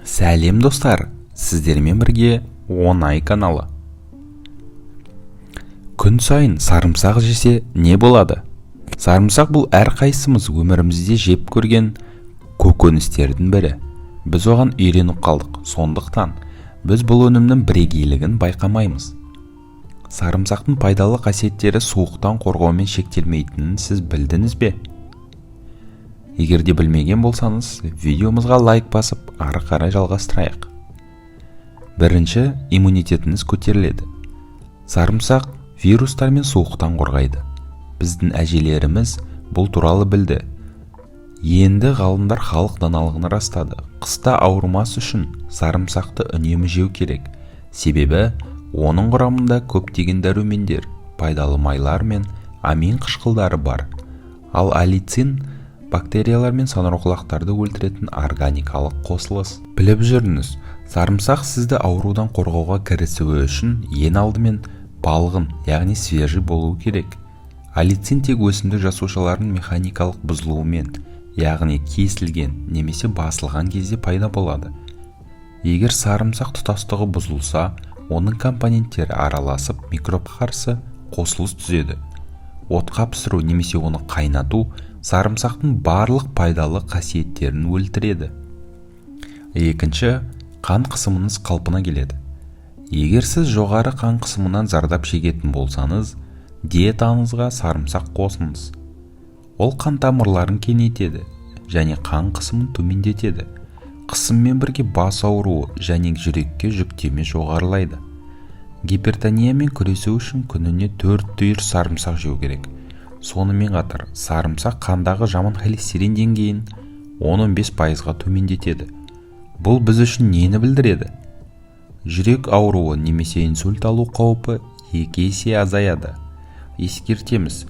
Сәлем, достар! Сіздермен бірге Оңай каналы. Күн сайын сарымсақ жесе, не болады? Сарымсақ — бұл әрқайсымыз өмірімізде жеп көрген көкөністердің бірі. Біз оған үйреніп қалдық, сондықтан біз бұл өнімнің бірегейлігін байқамаймыз. Сарымсақтың пайдалы қасиеттері суықтан қорғаумен шектелмейтінін сіз білдіңіз бе? Егер де білмеген болсаңыз, видеомызға лайк басып, ары қарай жалғастырайық. Бірінші, иммунитетіңіз көтеріледі. Сарымсақ вирустар мен суықтан қорғайды. Біздің әжелеріміз бұл туралы білді. Енді ғалымдар халық даналығын растады. Қыста ауырмас үшін сарымсақты үнемі жеу керек, себебі оның құрамында көптеген дәрумендер, пайдалы майлар мен амин қышқылдары бар. Ал аллицин — бактериялар мен саңырауқұлақтарды өлтіретін органикалық қосылыс. Біліп жүріңіз, сарымсақ сізді аурудан қорғауға кірісуі үшін ең алдымен балғын, яғни свежий болуы керек. Аллицин тек өсімдік жасушаларының механикалық бұзылуымен, яғни кесілген немесе басылған кезде пайда болады. Егер сарымсақ тұтастығы бұзылса, оның компоненттері араласып, микробқа қарсы қосылыс түзеді. Отқа пісіру немесе оны қайнату сарымсақтың барлық пайдалы қасиеттерін өлтіреді. Екінші, қан қысымыңыз қалпына келеді. Егер сіз жоғары қан қысымынан зардап шегетін болсаңыз, диетаңызға сарымсақ қосыңыз. Ол қан тамырларын кеңейтеді және қан қысымын төмендетеді. Қысыммен бірге бас ауруы және жүрекке жүктеме жоғарылайды. Гипертониямен күресу үшін күніне төрт түйір сарымсақ жеу керек. Сонымен қатар сарымсақ қандағы жаман холестерин деңгейін 10-15 пайызға төмендетеді. Бұл біз үшін нені білдіреді? Жүрек ауруы немесе инсульт алу қаупі 2 есе азаяды. Ескертеміз,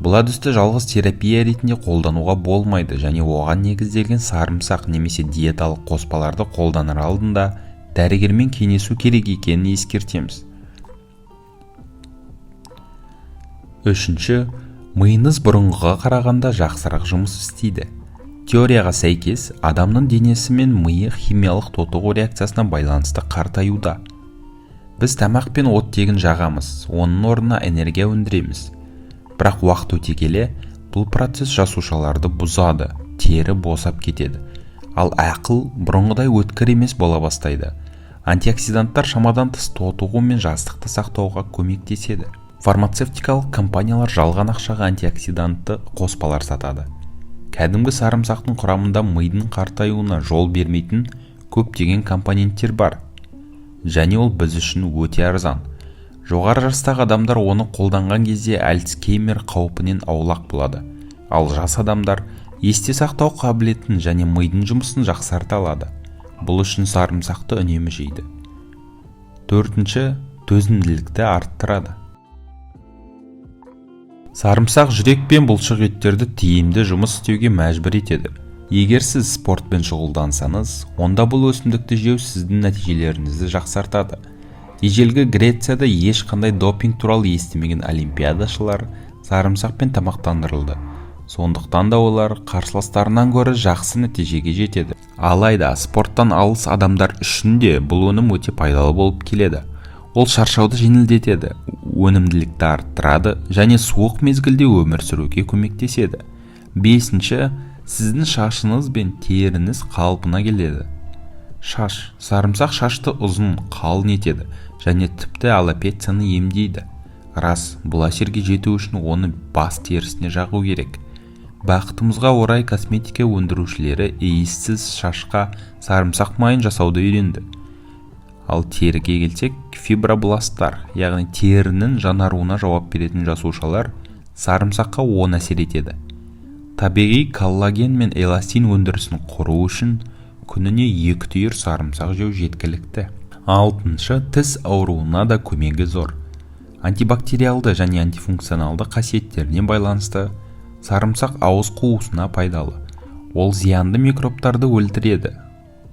бұл әдісті жалғыз терапия ретінде қолдануға болмайды және оған негізделген сарымсақ немесе диеталық қоспаларды қолданар алдында дәрігермен кеңесу керек екенін ескертеміз. Үшінші, миыңыз бұрынғыға қарағанда жақсырақ жұмыс істейді. Теорияға сәйкес, адамның денесі мен миы химиялық тотығу реакциясына байланысты қартаюда. Біз тамақ пен оттегін жағамыз, оның орнына энергия өндіреміз. Бірақ уақыт өте келе бұл процесс жасушаларды бұзады, тері босап кетеді, ал ақыл бұрынғыдай өткір емес бола бастайды. Антиоксиданттар шамадан тыс тотығу мен жастықты сақтауға көмектеседі. Фармацевтикалық компаниялар жалған ақшаға антиоксидантты қоспалар сатады. Кәдімгі сарымсақтың құрамында мидың қартаюына жол бермейтін көптеген компоненттер бар және ол біз үшін өте арзан. Жоғары жастағы адамдар оны қолданған кезде Альцгеймер қаупінен аулақ болады, ал жас адамдар есте сақтау қабілетін және мидың жұмысын жақсарта алады. Бұл үшін сарымсақты үнемі жейді. Төртінші, төзімділікті арттырады. Сарымсақ жүрек пен бұлшық еттерді тиімді жұмыс істеуге мәжбүр етеді. Егер сіз спортпен шұғылдансаңыз, онда бұл өсімдікті жеу сіздің нәтижелеріңізді жақсартады. Ежелгі Грецияда ешқандай допинг туралы естімеген олимпиадашылар сарымсақпен тамақтандырылды, сондықтан да олар қарсыластарынан гөрі жақсы нәтижеге жетеді. Алайда спорттан алыс адамдар үшін де бұл өнім өте пайдалы болып келеді. Ол шаршауды жеңілдетеді, өнімділікті арттырады және суық мезгілде өмір сүруге көмектеседі. Бесінші, сіздің шашыңыз бен теріңіз қалпына келеді. Шаш: сарымсақ шашты ұзын, қалың етеді және тіпті алопецияны емдейді. Рас, бұл әсерге жету үшін оны бас терісіне жағу керек. Бақытымызға орай, косметика өндірушілері иіссіз шашқа сарымсақ майын жасауды үйренді. Ал теріге келсек, фибробласттар, яғни терінің жаңаруына жауап беретін жасушалар, сарымсаққа оң әсер етеді. Табиғи коллаген мен эластин өндірісін құру үшін күніне екі түйір сарымсақ жеу жеткілікті. Алтыншы, тіс ауруына да көмегі зор. Антибактериалды және антифункционалды қасиеттеріне байланысты сарымсақ ауыз қуысына пайдалы. Ол зиянды микробтарды өлтіреді,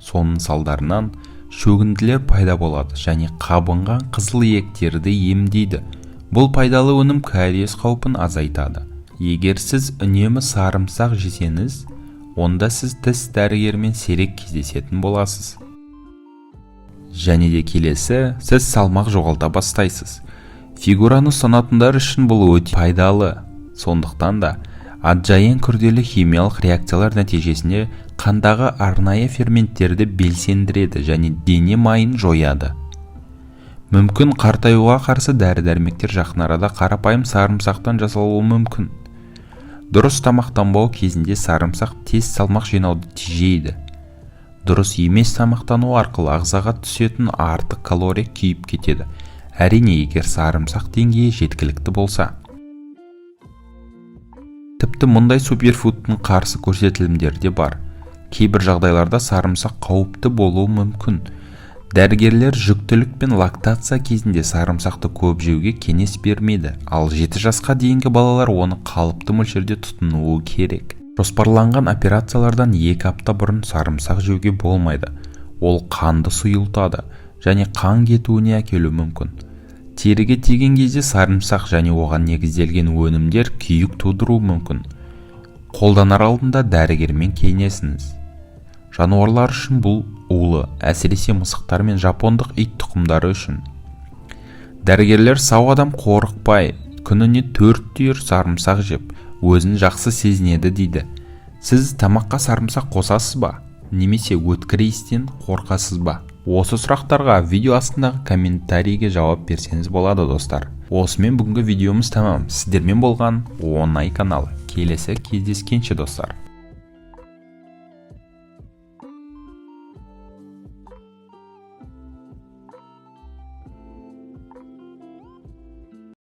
соның салдарынан шөгінділер пайда болады және қабынған қызыл иектерді емдейді. Бұл пайдалы өнім кариес қаупін азайтады. Егер сіз үнемі сарымсақ жесеңіз, онда сіз тіс дәрігерімен сирек кездесетін боласыз. Және де келесі, сіз салмақ жоғалта бастайсыз. Фигураны ұстанатындар үшін бұл өте пайдалы. Сондықтан да аджуаин күрделі химиялық реакциялар нәтижесінде қандағы арнайы ферменттерді белсендіреді және дене майын жояды. Мүмкін, қартаюға қарсы дәрі-дәрмектер жақын арада қарапайым сарымсақтан жасалуы мүмкін. Дұрыс тамақтанбау кезінде сарымсақ тез салмақ жинауды тежейді. Дұрыс емес тамақтану арқылы ағзаға түсетін артық калория күйіп кетеді, әрине, егер сарымсақ деңгейі жеткілікті болса. Тіпті мұндай суперфудтың қарсы көрсетілімдері де бар. Кейбір жағдайларда сарымсақ қауіпті болуы мүмкін. Дәрігерлер жүктілік пен лактация кезінде сарымсақты көп жеуге кеңес бермейді, ал 7 жасқа дейінгі балалар оны қалыпты мөлшерде тұтынуы керек. Жоспарланған операциялардан 2 апта бұрын сарымсақ жеуге болмайды. Ол қанды сұйылтады және қан кетуіне әкелуі мүмкін. Теріге тиген кезде сарымсақ және оған негізделген өнімдер күйік тудыруы мүмкін. Қолданар алдында дәрігермен кеңесіңіз. Жануарлар үшін бұл улы, әсіресе мысықтар мен жапондық ит тұқымдары үшін. Дәрігерлер сау адам қорықпай күніне төрт түйір сарымсақ жеп, өзін жақсы сезінеді дейді. Сіз тамаққа сарымсақ қосасыз ба немесе өткір иістен қорқасыз ба? Осы сұрақтарға видео астындағы комментарийге жауап берсеңіз болады, достар. Осымен бүгінгі видеомыз тәмам. Сіздермен болған Оңай каналы. Келесі кездескенше, достар!